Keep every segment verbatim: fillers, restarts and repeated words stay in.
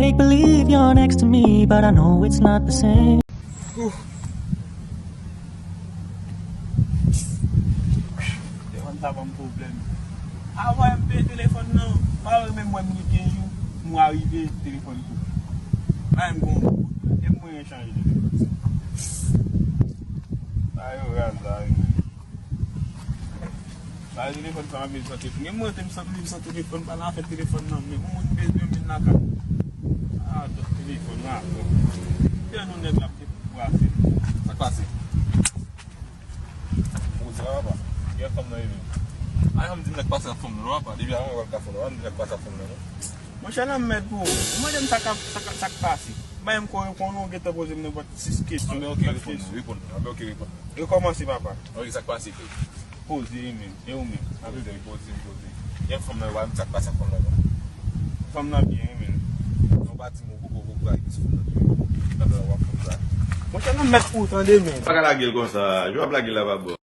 Make believe you're next to me, but I know it's not the same. Telefòn sa ban m pwoblèm. Avan m peye telefòn nan, pa wè menm wè m gen kenz jou, mwa rive, telefòn koupe. Mwen menm gon, e mwen chanje telefòn. Sa yo raz la, wi. Ba telefòn sa m ap viv san telefòn. Gen mwen te m san viv san telefòn, pa nan afè telefòn nan, men moun bezwen vin lakay. Ah, dòt telefòn la. Kè nou nèg la te brase. Sa k pase? Poze la, papa. Gen fanm nan, e vin. Ay, fanm di m nèg pase ak fanm nan, papa. Depi avan, wè l ka fanm nan, di nèg pase ak fanm nan, non. Monchè, nan mèd pou ou. Ou mande m sa k ap, sa k, sa k pase. Bay m ko reponn ou, gentan poze m nenpòt sis kesyon. Anben, ok, reponn mwen, reponn mwen. Anben, ok, reponn mwen. Rekòmanse, papa. Ok, sa k pase, frè? Poze, e menm. E ou menm? Anben, poze, poze. Gen fanm nan, ou pa menm sa k pase ak fanm nan, non? Fanm nan byen, wi, menm. Non, pa di m ou poko, poko al gen sou fanm nan, wi. Nan, nan, w ap konn sa. Monchè, nan mèd pou ou, tande, menm. Pa ka lage l konsa. Jan w ap lage l la pa bon.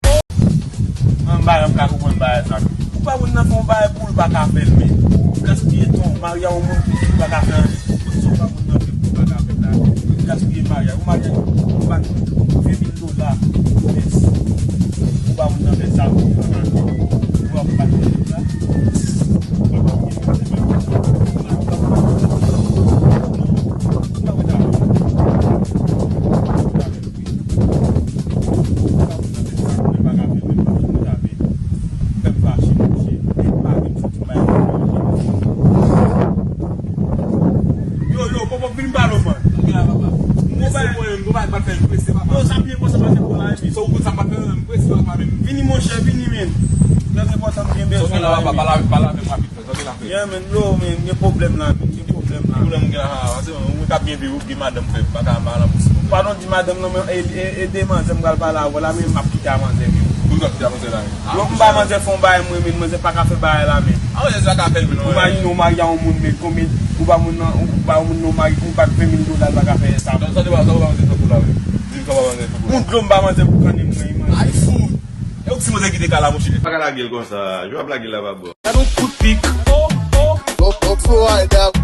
Mwen, m pa janm ka konprann bagay sa. Ou pa moun nan fè yon bagay pou l pa ka fè l, men. Gaspiye tan, marye a yon moun pou li pa ka fè anyen. Ou pa moun nan fè pou l pa ka fè l la. Gaspiye maryaj. Ou maryaj, ou pa ven mil dola. Mèsi. Ou pa moun nan fè sa pou li pa ka fè. Ou pa moun nan fè sa. Ou pa moun nan fè sa. Yo, yo, poko vin pale, man. Yo, sa byen pase, pase pou la, epi. Vini, monchè, vini, men. Trè enpòtan, m gen bezwen la, men. Yeah, men, bro, men, gen pwoblèm la, men, gen pwoblèm la. Pwoblèm ou gen la, pase mwen ka byen viv, ou gen madanm, frè, pa ka mal an plis. Padon, di madanm nan, men, e, e, ede manzè, m pral pale avè w la, men m ap kite a manzè, men. Pou w ap kite a manzè la, men. Yo, m ba manzè fè yon bagay, mwen, men, manzè pa ka fè bagay la, men. A, manzè sa ka fè l, men, non. Ou imajine, ou marye a yon moun, men, konbyen, ou ba moun nan, ou ba moun nan, ou marye, ou bat ven mil dola, l pa ka fè sa. Sa, sa, sa, sa, manzè fè pou la, men. Di m sa, manzè fè pou la. Yon dlo m ba manzè pou kanne m, men, manzè. Ay, fou! E ou ti manzè kite kay la, monchè. Pa ka lage l konsa, jan w ap lage l la pa bon. Gad yon kout pik. Oh, oh. Go, go, go, right now.